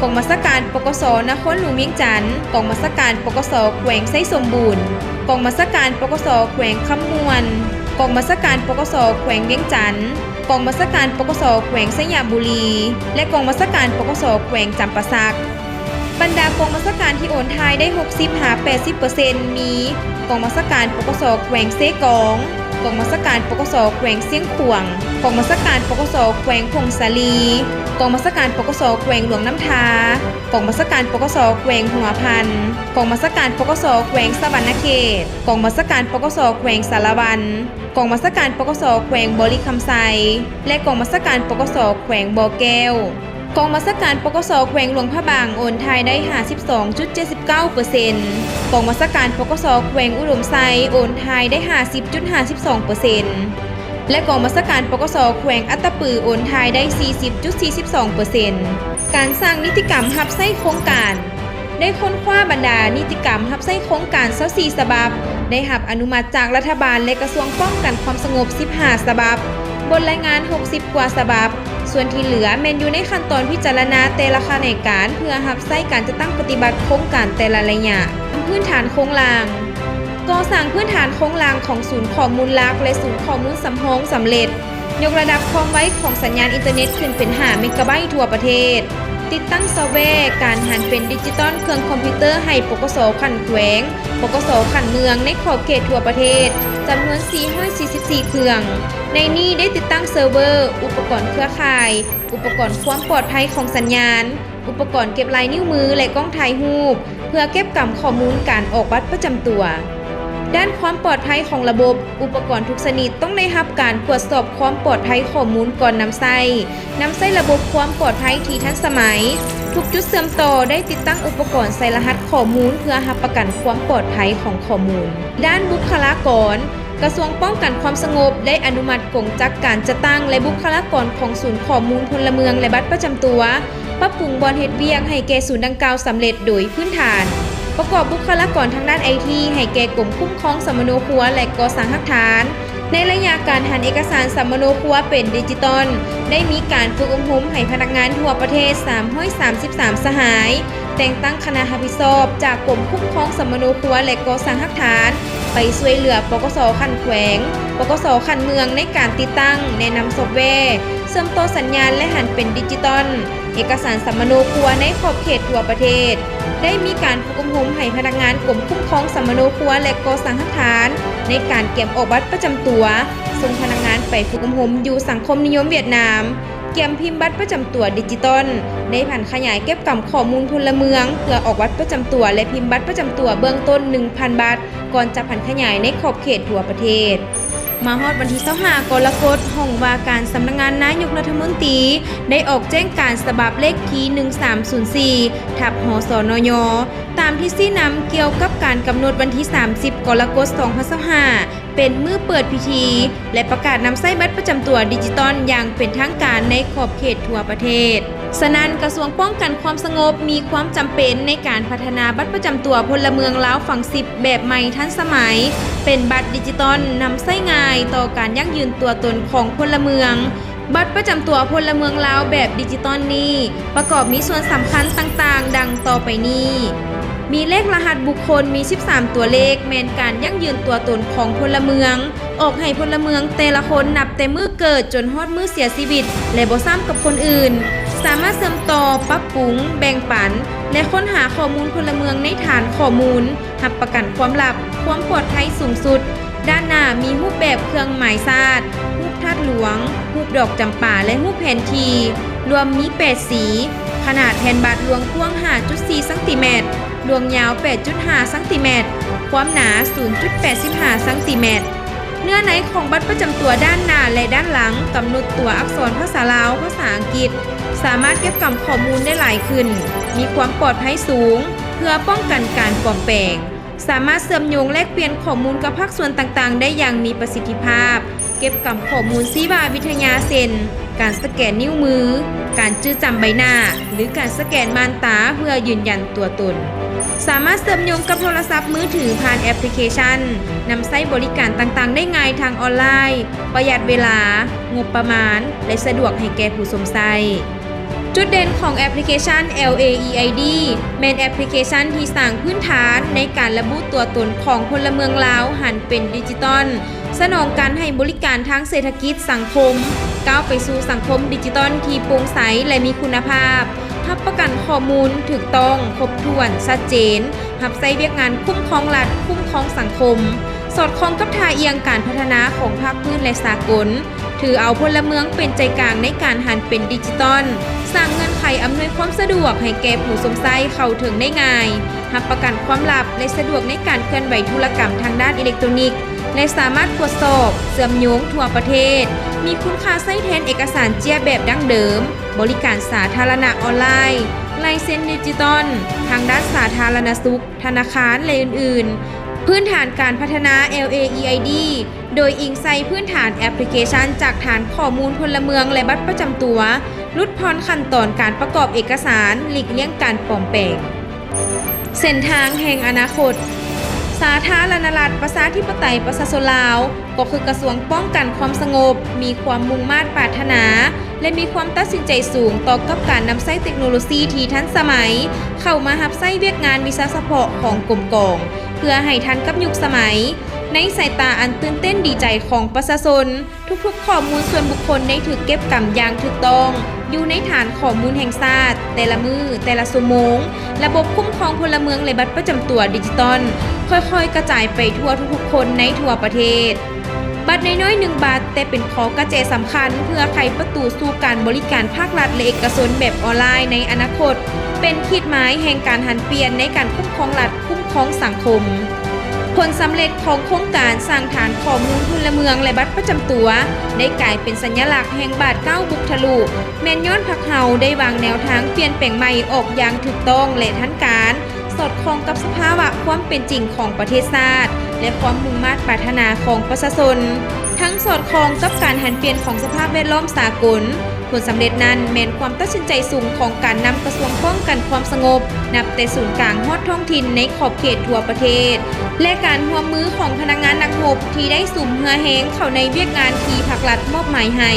ກອງບັນຊາການ ປກສ ນະຄອນຫຼວງວຽງຈັນ, ກອງບັນຊາການ ປກສ ແຂວງໄຊສົມບູນ, ກອງບັນຊາການ ປກສ ແຂວງຄຳມ່ວນ, ກອງບັນຊາການ ປກສ ແຂວງວຽງຈັນ, ກອງບັນຊາການ ປກສ ແຂວງໄຊຍະບູລີ ແລະ ກອງບັນຊາການ ປກສ ແຂວງຈຳປາສັກ. ບັນດາກອງບັນຊາການທີ່ໂອນຖ່າຍໄດ້ ຫົກສິບຫາແປດສິບເປີເຊັນ ມີ ກອງບັນຊາການ ປກສ ແຂວງເຊກອງ, ກອງບັນຊາການ ປກສ ແຂວງຊຽງຂວາງ, ກອງບັນຊາການ ປກສ ແຂວງຜົ້ງສາລີ, ກອງບັນຊາການ ປກສ ແຂວງຫຼວງນ້ຳທາ, ກອງບັນຊາການ ປກສ ແຂວງຫົວພັນ, ກອງບັນຊາການ ປກສ ແຂວງສະຫວັນນະເຂດ, ກອງບັນຊາການ ປກສ ແຂວງສາລະວັນ, ກອງບັນຊາການ ປກສ ແຂວງບໍລິຄຳໄຊ ແລະ ກອງບັນຊາການ ປກສ ແຂວງບໍ່ແກ້ວ. ກອງບັນຊາການ ປກສ ແຂວງຫຼວງພະບາງ ໂອນຖ່າຍໄດ້ ຫ້າສິບສອງຈຸດເຈັດສິບເກົ້າເປີເຊັນ, ກອງບັນຊາການ ປກສ ແຂວງອຸດົມໄຊ ໂອນຖ່າຍໄດ້ ຫ້າສິບຈຸດຫ້າສິບສອງເປີເຊັນ ແລະ ກອງບັນຊາການ ປກສ ແຂວງອັດຕະປື ໂອນຖ່າຍໄດ້ ສີ່ສິບຈຸດສີ່ສິບສອງເປີເຊັນ. ການສ້າງນິຕິກຳຮັບໃຊ້ໂຄງການ. ໄດ້ຄົ້ນຄວ້າບັນດານິຕິກຳຮັບໃຊ້ໂຄງການ ຊາວສີ່ສະບັບ, ໄດ້ຮັບອະນຸມັດຈາກລັດຖະບານ ແລະ ກະຊວງປ້ອງກັນຄວາມສະຫງົບ ສິບຫ້າສະບັບ, ບົດລາຍງານ ຫົກສິບກວ່າສະບັບ, ສ່ວນທີ່ເຫຼືອແມ່ນຢູ່ໃນຂັ້ນຕອນພິຈາລະນາແຕ່ລະຂະແໜງການ ເພື່ອຮັບໃຊ້ການຈັດຕັ້ງປະຕິບັດໂຄງການແຕ່ລະໄລຍະ. ພື້ນຖານໂຄງລ່າງ. ກໍ່ສ້າງພື້ນຖານໂຄງລ່າງຂອງສູນຂໍ້ມູນຫຼັກ ແລະ ສູນຂໍ້ມູນສຳຮອງສຳເລັດ. ຍົກລະດັບຄວາມໄວຂອງສັນຍານອິນເຕີເນັດຂຶ້ນເປັນຫ້າເມກາໄບທົ່ວປະເທດ. ຕິດຕັ້ງຊອບແວການຫັນເປັນດິຈິຕອນເຄື່ອງຄອມພິວເຕີໃຫ້ ປກສ ຂັ້ນແຂວງ, ປກສ ຂັ້ນເມືອງ ໃນຂອບເຂດທົ່ວປະເທດ ຈຳນວນ ສີ່ຮ້ອຍສີ່ສິບສີ່ເຄື່ອງ. ໃນນີ້ໄດ້ຕິດຕັ້ງເຊີເວີ, ອຸປະກອນເຄືອຂ່າຍ, ອຸປະກອນຄວາມປອດໄພຂອງສັນຍານ, ອຸປະກອນເກັບລາຍນິ້ວມື ແລະ ກ້ອງຖ່າຍຮູບ ເພື່ອເກັບກຳຂໍ້ມູນການອອກບັດປະຈຳຕົວ. ດ້ານຄວາມປອດໄພຂອງລະບົບ, ອຸປະກອນທຸກຊະນິດຕ້ອງໄດ້ຮັບການກວດສອບຄວາມປອດໄພຂໍ້ມູນກ່ອນນຳໃຊ້. ນຳໃຊ້ລະບົບຄວາມປອດໄພທີ່ທັນສະໄໝ. ທຸກຈຸດເຊື່ອມຕໍ່ໄດ້ຕິດຕັ້ງອຸປະກອນໃສ່ລະຫັດຂໍ້ມູນເພື່ອຮັບປະກັນຄວາມປອດໄພຂອງຂໍ້ມູນ. ດ້ານບຸກຄະລາກອນ, ກະຊວງປ້ອງກັນຄວາມສະຫງົບໄດ້ອະນຸມັດກົງຈັກການຈັດຕັ້ງ ແລະ ບຸກຄະລາກອນຂອງສູນຂໍ້ມູນພົນລະເມືອງ ແລະ ບັດປະຈຳຕົວ, ປັບປຸງບ່ອນເຮັດວຽກໃຫ້ແກ່ສູນດັ່ງກ່າວສຳເລັດໂດຍພື້ນຖານ, ປະກອບບຸກຄະລາກອນທາງດ້ານໄອທີໃຫ້ແກ່ກົມຄຸ້ມຄອງສຳມະໂນຄົວ ແລະ ກໍ່ສ້າງຮາກຖານ. ໃນໄລຍະການຫັນເອກະສານສຳມະໂນຄົວເປັນດິຈິຕອນ, ໄດ້ມີການຝຶກອົບຮົມໃຫ້ພະນັກງານທົ່ວປະເທດສາມຮ້ອຍສາມສິບສາມສະຫາຍ, ແຕ່ງຕັ້ງຄະນະຮັບຜິດຊອບຈາກກົມຄຸ້ມຄອງສຳມະໂນຄົວ ແລະ ກໍ່ສ້າງຮາກຖານ ໄປຊ່ວຍເຫຼືອ ປກສ ຂັ້ນແຂວງ, ປກສ ຂັ້ນເມືອງ ໃນການຕິດຕັ້ງ, ແນະນຳຊອບແວ, ເຊື່ອມຕໍ່ສັນຍານ ແລະ ຫັນເປັນດິຈິຕອນເອກະສານສຳມະໂນຄົວໃນຂອບເຂດທົ່ວປະເທດ. ໄດ້ມີການຝຶກອົບຮົມໃຫ້ພະນັກງານກົມຄຸ້ມຄອງສຳມະໂນຄົວ ແລະ ກໍ່ສ້າງຮາກຖານ ໃນການກຽມອອກບັດປະຈຳຕົວ, ສົ່ງພະນັກງານໄປຝຶກອົບຮົມຢູ່ສັງຄົມນິຍົມຫວຽດນາມ, ກຽມພິມບັດປະຈຳຕົວດິຈິຕອນ, ໄດ້ຜັນຂະຫຍາຍເກັບກຳຂໍ້ມູນພົນລະເມືອງ ເພື່ອອອກບັດປະຈຳຕົວ ແລະ ພິມບັດປະຈຳຕົວເບື້ອງຕົ້ນໜຶ່ງພັນບັດ, ກ່ອນຈະຜັນຂະຫຍາຍໃນຂອບເຂດທົ່ວປະເທດ. ມາຮອດວັນທີຊາວຫ້າ ກໍລະກົດ, ຫ້ອງວ່າການສຳນັກງານນາຍົກລັດຖະມົນຕີ ໄດ້ອອກແຈ້ງການສະບັບເລກທີໜຶ່ງສາມສູນສີ່ ທັບ ຫສນຍ ຕາມທິດຊີ້ນຳກ່ຽວກັບການກຳນົດວັນທີສາມສິບ ກໍລະກົດ ສອງພັນຊາວຫ້າ ເປັນມື້ເປີດພິທີ ແລະ ປະກາດນຳໃຊ້ບັດປະຈຳຕົວດິຈິຕອນຢ່າງເປັນທາງການໃນຂອບເຂດທົ່ວປະເທດ. ສະນັ້ນ, ກະຊວງປ້ອງກັນຄວາມສະຫງົບມີຄວາມຈຳເປັນໃນການພັດທະນາບັດປະຈຳຕົວພົນລະເມືອງລາວຝັງສິບແບບໃໝ່ທັນສະໄໝ, ເປັນບັດດິຈິຕອນນຳໃຊ້ງ່າຍຕໍ່ການຢັ້ງຢືນຕົວຕົນຂອງພົນລະເມືອງ. ບັດປະຈຳຕົວພົນລະເມືອງລາວແບບດິຈິຕອນນີ້ ປະກອບມີສ່ວນສຳຄັນຕ່າງໆ ດັ່ງຕໍ່ໄປນີ້. ມີເລກລະຫັດບຸກຄົນ ມີສິບສາມຕົວເລກ ແມ່ນການຢັ້ງຢືນຕົວຕົນຂອງພົນລະເມືອງ, ອອກໃຫ້ພົນລະເມືອງແຕ່ລະຄົນນັບແຕ່ມື້ເກີດຈົນຮອດມື້ເສຍຊີວິດ ແລະ ບໍ່ຊ້ຳກັບຄົນອື່ນ, ສາມາດເຊື່ອມຕໍ່, ປັບປຸງ, ແບ່ງປັນ ແລະ ຄົ້ນຫາຂໍ້ມູນພົນລະເມືອງໃນຖານຂໍ້ມູນ, ຮັບປະກັນຄວາມລັບ, ຄວາມປອດໄພສູງສຸດ. ດ້ານໜ້າມີຮູບແບບເຄື່ອງໝາຍຊາດ, ຮູບທາດຫຼວງ, ຮູບດອກຈຳປາ ແລະ ຮູບແຜນທີ່, ລວມມີແປດສີ, ຂະໜາດແຜ່ນບັດລວງກວ້າງຫ້າຈຸດສີ່ຊັງຕີແມັດ, ລວງຍາວແປດຈຸດຫ້າຊັງຕີແມັດ, ຄວາມໜາສູນຈຸດແປດສິບຫ້າຊັງຕີແມັດ. ເນື້ອໃນຂອງບັດປະຈຳຕົວດ້ານໜ້າ ແລະ ດ້ານຫຼັງ ກຳນົດຕົວອັກສອນພາສາລາວ, ພາສາອັງກິດ, ສາມາດເກັບກຳຂໍ້ມູນໄດ້ຫຼາຍຂຶ້ນ, ມີຄວາມປອດໄພສູງ ເພື່ອປ້ອງກັນການປອມແປງ. ສາມາດເຊື່ອມໂຍງແລກປ່ຽນຂໍ້ມູນກັບພາກສ່ວນຕ່າງໆໄດ້ຢ່າງມີປະສິດທິພາບ, ເກັບກຳຂໍ້ມູນຊີວະວິທະຍາ ເຊັ່ນ ການສະແກນນິ້ວມື, ການຈື່ຈຳໃບໜ້າ ຫຼື ການສະແກນມ່ານຕາເພື່ອຢືນຢັນຕົວຕົນ. ສາມາດເຊື່ອມໂຍງກັບໂທລະສັບມືຖືຜ່ານແອັບພລິເຄຊັນ, ນຳໃຊ້ບໍລິການຕ່າງໆໄດ້ງ່າຍທາງອອນລາຍ, ປະຢັດເວລາ, ງົບປະມານ ແລະ ສະດວກໃຫ້ແກ່ຜູ້ຊົມໃຊ້. ຈຸດເດັ່ນຂອງແອັບພລິເຄຊັນ ແອລ ເອ ອີ ໄອ ດີ ແມ່ນແອັບພລິເຄຊັນທີ່ສ້າງພື້ນຖານໃນການລະບຸຕົວຕົນຂອງພົນລະເມືອງລາວຫັນເປັນດິຈິຕອນ, ສະໜອງການໃຫ້ບໍລິການທາງເສດຖະກິດສັງຄົມ, ກ້າວໄປສູ່ສັງຄົມດິຈິຕອນທີ່ໂປ່ງໃສ ແລະ ມີຄຸນນະພາບ, ຮັບປະກັນຂໍ້ມູນຖືກຕ້ອງ, ຄົບຖ້ວນ, ຊັດເຈນ, ຮັບໃຊ້ວຽກງານຄຸ້ມຄອງລັດ, ຄຸ້ມຄອງສັງຄົມ, ສອດຄ່ອງກັບທ່າອ່ຽງການພັດທະນາຂອງພາກພື້ນ ແລະ ສາກົນ. ຖືເອົາພົນລະເມືອງເປັນໃຈກາງໃນການຫັນເປັນດິຈິຕອນ, ສ້າງເງື່ອນໄຂອຳນວຍຄວາມສະດວກໃຫ້ແກ່ຜູ້ຊົມໃຊ້ເຂົ້າເຖິງໄດ້ງ່າຍ, ຮັບປະກັນຄວາມລັບ ແລະ ສະດວກໃນການເຄື່ອນໄຫວທຸລະກຳທາງດ້ານອີເລັກໂຕຣນິກ ແລະ ສາມາດກວດສອບ, ເຊື່ອມໂຍງທົ່ວປະເທດ, ມີຄຸນຄ່າໃຊ້ແທນເອກະສານເຈ້ຍແບບດັ້ງເດີມ, ບໍລິການສາທາລະນະອອນລາຍ, ລາຍເຊັນດິຈິຕອນ, ທາງດ້ານສາທາລະນະສຸກ, ທະນາຄານ ແລະ ອື່ນໆ. ພື້ນຖານການພັດທະນາ ແອລ ເອ ອີ ໄອ ດີ ໂດຍອີງໃສ່ພື້ນຖານແອັບພລິເຄຊັນຈາກຖານຂໍ້ມູນພົນລະເມືອງ ແລະ ບັດປະຈຳຕົວ, ຫຼຸດຜ່ອນຂັ້ນຕອນການປະກອບເອກະສານ, ຫຼີກລ່ຽງການປອມແປງ. ເສັ້ນທາງແຫ່ງອະນາຄົດ. ສາທາລະນະລັດ ປະຊາທິປະໄຕ ປະຊາຊົນລາວ ກໍຄືກະຊວງປ້ອງກັນຄວາມສະຫງົບ ມີຄວາມມຸ່ງມາດປາດຖະໜາ ແລະ ມີຄວາມຕັດສິນໃຈສູງຕໍ່ກັບການນຳໃຊ້ເຕັກໂນໂລຊີທີ່ທັນສະໄໝ ເຂົ້າມາຮັບໃຊ້ວຽກງານວິຊາສະເພາະຂອງກົມກອງ ເພື່ອໃຫ້ທັນກັບຍຸກສະໄໝ. ໃນສາຍຕາອັນຕື່ນເຕັ້ນດີໃຈຂອງປະຊາຊົນ, ທຸກໆຂໍ້ມູນສ່ວນບຸກຄົນໄດ້ຖືກເກັບກຳຢ່າງຖືກຕ້ອງ ຢູ່ໃນຖານຂໍ້ມູນແຫ່ງຊາດ, ແຕ່ລະມື້, ແຕ່ລະຊົ່ວໂມງ, ລະບົບຄຸ້ມຄອງພົນລະເມືອງ ແລະ ບັດປະຈຳຕົວດິຈິຕອນ ຄ່ອຍໆກະຈາຍໄປທົ່ວທຸກໆຄົນໃນທົ່ວປະເທດ. ບັດນ້ອຍໆໜຶ່ງບັດ, ແຕ່ເປັນຂໍ້ກະແຈສຳຄັນເພື່ອໄຂປະຕູສູ່ການບໍລິການພາກລັດ ແລະ ເອກະຊົນແບບອອນລາຍໃນອະນາຄົດ, ເປັນຂີດໝາຍແຫ່ງການຫັນປ່ຽນໃນການຄຸ້ມຄອງລັດ, ຄຸ້ມຄອງສັງຄົມ. ຜົນສຳເລັດຂອງໂຄງການສ້າງຖານຂໍ້ມູນພົນລະເມືອງ ແລະ ບັດປະຈຳຕົວ ໄດ້ກາຍເປັນສັນຍະລັກແຫ່ງບາດກ້າວບຸກທະລຸ ແມ່ນຍ້ອນພັກເຮົາໄດ້ວາງແນວທາງປ່ຽນແປງໃໝ່ອອກຢ່າງຖືກຕ້ອງ ແລະ ທັນການ, ສອດຄ່ອງກັບສະພາວະຄວາມເປັນຈິງຂອງປະເທດຊາດ ແລະ ຄວາມມຸ່ງມາດປາດຖະໜາຂອງປະຊາຊົນ, ທັງສອດຄ່ອງກັບການຫັນປ່ຽນຂອງສະພາບແວດລ້ອມສາກົນ. ຜົນສຳເລັດນັ້ນແມ່ນຄວາມຕັດສິນໃຈສູງຂອງການນຳກະຊວງປ້ອງກັນຄວາມສະຫງົບ ນັບແຕ່ສູນກາງຮອດທ້ອງຖິ່ນໃນຂອບເຂດທົ່ວປະເທດ ແລະ ການຮ່ວມມືຂອງພະນັກງານນັກຮົບທີ່ໄດ້ສຸມເຫື່ອແຮງເຂົ້າໃນວຽກງານທີ່ພັກລັດມອບໝາຍໃຫ້.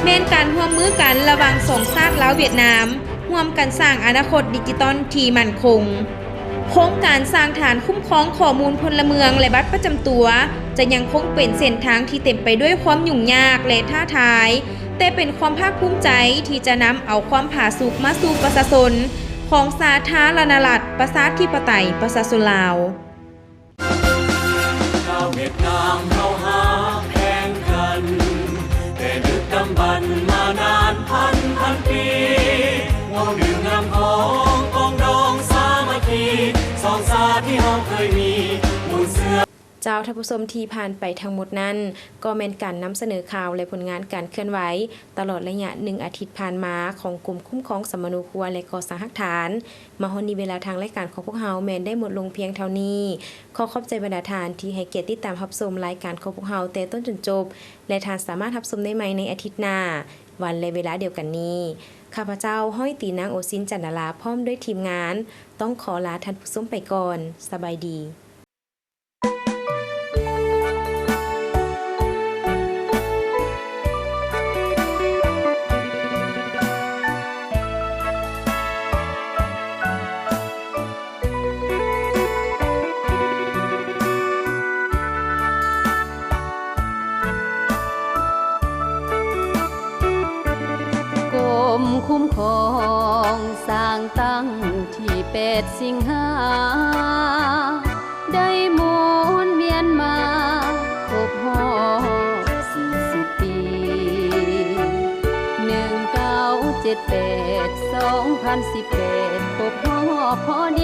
ແມ່ນການຮ່ວມມືກັນລະຫວ່າງສອງຊາດລາວຫວຽດນາມ, ຮ່ວມກັນສ້າງອະນາຄົດດິຈິຕອນທີ່ໝັ້ນຄົງ. ໂຄງການສ້າງຖານຄຸ້ມຄອງຂໍ້ມູນພົນລະເມືອງ ແລະ ບັດປະຈຳຕົວ ຈະຍັງຄົງເປັນເສັ້ນທາງທີ່ເຕັມໄປດ້ວຍຄວາມຫຍຸ້ງຍາກ ແລະ ທ້າທາຍ, ແຕ່ເປັນຄວາມພາກພູມໃຈທີ່ຈະນຳເອົາຄວາມຜາສຸກມາສູ່ປະຊາຊົນຂອງສາທາລະນະລັດ ປະຊາທິປະໄຕ ປະຊາຊົນລາວ. ຊາວຫວຽດນາມເຮົາຮັກແພງກັນ ແຕ່ດຶກດຳບັນມານານພັນພັນປີ ເວົ້າເລື່ອງນ້ຳຂອງປອງດອງສາມັກຄີ ສອງຊາດທີ່ເຮົາເຄີຍມີ ໝູ່ເຊື້ອ ເຈົ້າ ທ່ານຜູ້ຊົມທີ່ຜ່ານໄປທັງໝົດນັ້ນ ກໍແມ່ນການນຳສະເໜີຂ່າວ ແລະ ຜົນງານການເຄື່ອນໄຫວ ຕະຫຼອດໄລຍະໜຶ່ງອາທິດຜ່ານມາ ຂອງກົມຄຸ້ມຄອງສຳມະໂນຄົວ ແລະ ກໍ່ສ້າງຮາກຖານ. ມາຮອດນີ້ເວລາທາງລາຍການຂອງພວກເຮົາແມ່ນໄດ້ໝົດລົງພຽງເທົ່ານີ້. ຂໍຂອບໃຈບັນດາທ່ານທີ່ໃຫ້ກຽດຕິດຕາມຮັບຊົມລາຍການຂອງພວກເຮົາແຕ່ຕົ້ນຈົນຈົບ ແລະ ທ່ານສາມາດຮັບຊົມໄດ້ໃໝ່ໃນອາທິດໜ້າ ວັນ ແລະ ເວລາດຽວກັນນີ້. ຂ້າພະເຈົ້າ ຮ້ອຍຕີນາງ ໂອຊິນ ຈັນດາລາ ພ້ອມດ້ວຍທີມງານ ຕ້ອງຂໍລາທ່ານຜູ້ຊົມໄປກ່ອນ. ສະບາຍດີ. ກົມຄຸ້ມຄອງສ້າງຕັ້ງ ທີແປດ ສິງຫາ ໄດ້ໝູນວຽນມາຄົບຮອບສີ່ສິບປີ ໜຶ່ງເກົ້າເຈັດແປດ ສອງພັນສິບແປດ ຄົບຮອບພໍດີ